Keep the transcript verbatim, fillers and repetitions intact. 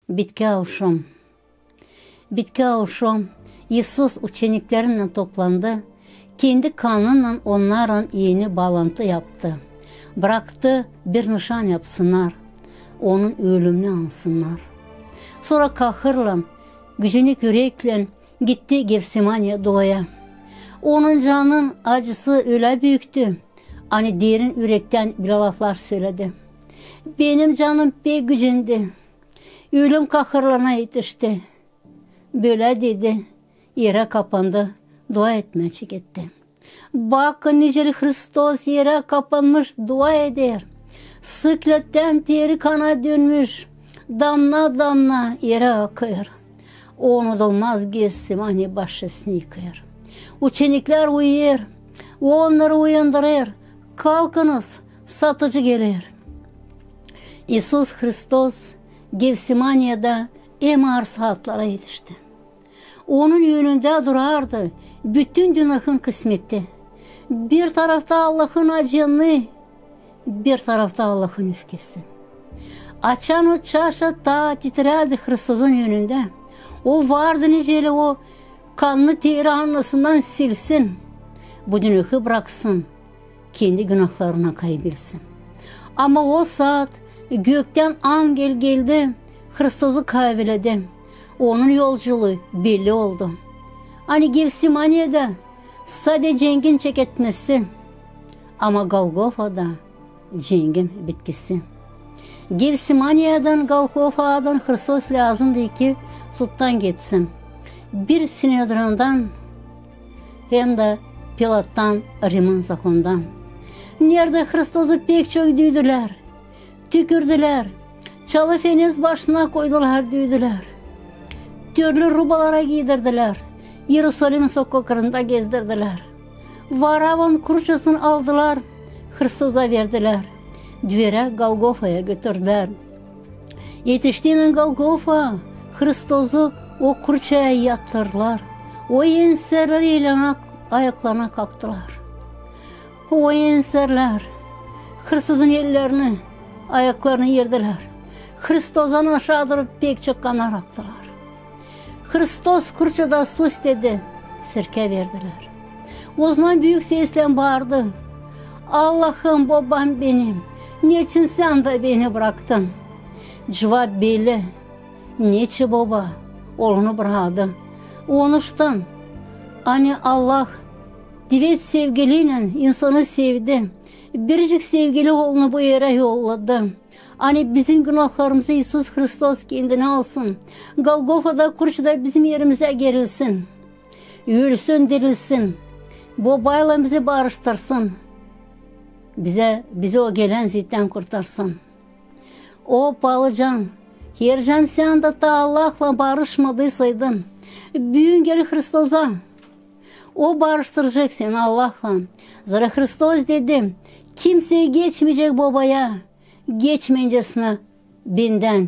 Bitki avşam. Bitki avşam İisus uçeniklerinnän toplandı, kendi kanınnan onnarlan eni baalantı yaptı. Braktı bir nışan yapsınnar, onun ölümünü ansınnar. Sora kahırlan, gücenik üreklän gitti Gevsimaniya duaya. Onun canın acısı ölä büüktü, ani derin ürektän bölä laflar söledi: "Benim canım pek gücendi. Ölüm kahırlarına etişti." Bölä dedi, erä kapandı, dua etmää çeketti. Bakın, nicä Hristos erä kapanmış dua eder. Sıklettän teri kana dönmüş, damna-damna erä akêr. O unudulmaz Gevsimaniya başçasını yıkêr. Uçeniklär uyuyêr, o onnarı uyandırêr: "Kalkınız, satıcı geler." İisus Hristos Gevsimaniyada en aar saatlara etişti. Onun önündä durardı bütün dünneyin kısmeti. Bir tarafta Allahın acıını, bir tarafta Allahın öfkesi. Açan o çaşa taa titrärdi Hristozun önündä, o vardı nicä o kannı teri alnasından silsin, bu dünneyi braksın, kendi günahlarına kaybilsin. Ama o saat göktän angel geldi, Hristozu kaaviledi. Onun yolculuu belli oldu. Ani Gevsimaniyada sade cengin çeketmesi, ama Golgofada cengin bitkisi. Gevsimaniyadan Golgofadan Hristos lääzımdı iki sudtan geçsin. Bir Sinedriondan, hem dä Pilattan, Rimin zakondan. Neredä Hristozu pek çok düydülär, tükürdülär, çalı fenez başına koydular, düydülär. Türlü rubalara giidirdilär, İerusalim sokaklarında gezdirdilär. Varavan kurçasını aldılar, Hristoza verdilär. Düverä Golgofaya götürdülär. Etiştiynän Golgofa, Hristozu o kurçaya yattırdılar. O enserlär elini ayaklarına kaktılar. O enserlär Hristozun ellerini, ayaklarını erdilär. Hristozdan aşaa durup pek çok kannar aktılar. Hristos kurçada su istedi, sirkä verdilär. Ozaman büük seslän baardı: "Allahım, Bobam benim, neçin Sän dä beni braktın?" Cuvap belli: neçin Boba Oolunu braktı. Onuştan, ani Allah diveç sevgiliynän insanı sevdi, biricik sevgili Oolunu bu erä yolladı, ani bizim günahlarımızı İisus Hristos kendinä alsın, Golgofada kurçada bizim erimizä gerilsin, ölsün, dirilsin, Bobaylan bizi barıştırsın, bizi o gelän zeettän kurtarsın. O paalı can, herliim, sän dä taa Allahlan barışmadıysaydın, büün gel Hristoza. O barıştıracek seni Allahlan. Zerä Hristos dedi: "Kimsey geçmeyecek Bobaya geçmeyincäsinä bendän,